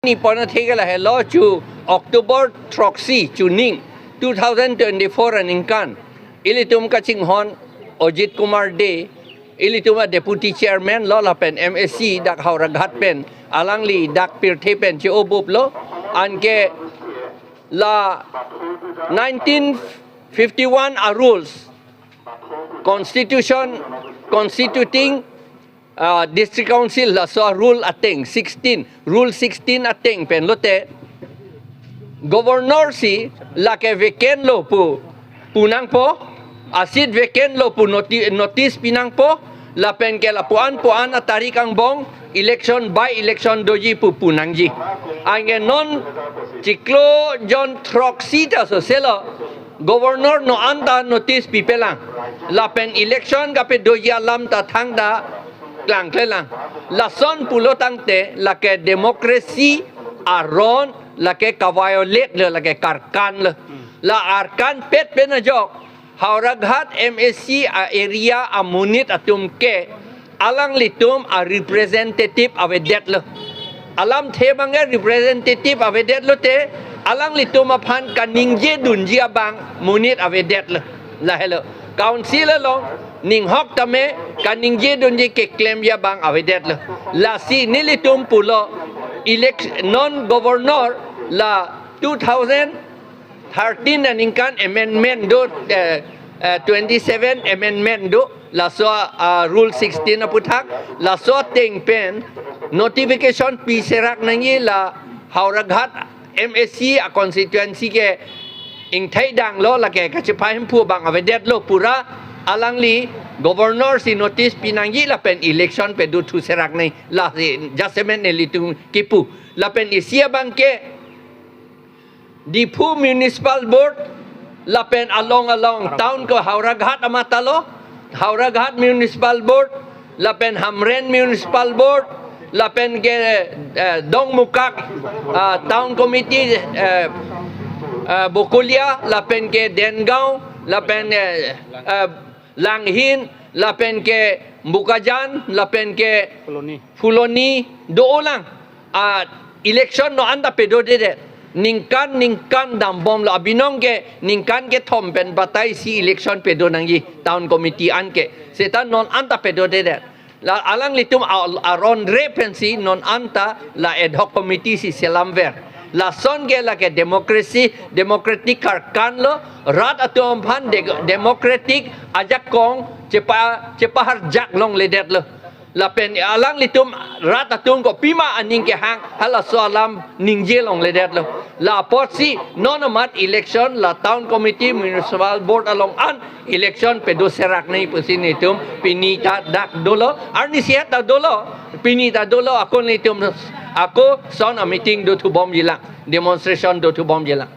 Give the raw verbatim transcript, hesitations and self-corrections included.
Ni pon atheke lahelo chu October throksi chuning two thousand twenty-four aningkan ilitum kachinghon Ajit Kumar Dey, ilitum a deputy chairman lo lapen M A C dak Howraghat pen alangli dak pirthe pen che-obup lo, anke la nineteen fifty-one a rules constitution constituting uh, district council laso rule ateng sixteen, rule sixteen ateng pen lote governor si lake vacant lo pu punangpo, a seat vacant lo pu noti- notice pinangpo, lapen ke lapuan puan atarik angbong election by election doji pu punangji. Anke non chiklo jon throksi ta so selo governor no anta notice pipelang, lapen election kapedoji alam ta thangta klangklelang. Lason pulo tangte lake democracy aron lake ka-violate lo, lake karkan lo. La arkan pet pen ajok Howraghat M A C a area amonit atum ke alanglitum a representative avedetlo. Alamthe abang ke representative avedetlo te, alanglitum aphan kaningje dunji abang monit avedetlo. Lahelo. Council along ninghok tame kaningje dunji keklemji abang avedetlo. Lasi nelitum pulo elect non governor la two thousand thirteen aningkan amendment do, eh, eh, twenty-seven amendment do, laso, ah, rule sixteen aputhak, laso ateng pen notification piserak nangji, la Howraghat M A C a constituency ke ingthai danglo, lake kachepahemphu abang avedetlo, pura alangli governor si notice pinangji lapen election pedo thuserak nangji, lasi jasemet nelitum kipu. Lapen isi abang ke Diphu Municipal Board lapen along along town ko Howraghat amatalo, Howraghat Municipal Board lapen Hamren Municipal Board lapen ke, eh, Dongmukak, ah, Town Committee, eh, eh, Bokolia lapen ke Dengaon lapen, eh, eh, Langhin lapen ke Bokajan lapen ke Phuloni. Phuloni do-olang. Ah, election non anta pedodedet. Ningkan ningkan dambomlo, abinong ke ningkan kethom pen batai si election pedo nangji town committee anke. Seta non anta pedodedet. La alanglitum a- aron re pensi non anta la ad hoc committee si selamver. Lason ke lake democracy, democratic karkan lo, rat atum aphan de- democratic ajakong chepa- chepaharjak longledetlo. Lapen alanglitum rat atum kopima aning kehang halaso alam ningje longledetlo. La apotsi non amat election la town committee municipal board along an election pedo serak nangji pusi nelitum pini ta dak dolo, arnisi ta dolo, pini ta dolo, ako nelitum ako son a meeting do thubomjilang, demonstration do thubomjilang.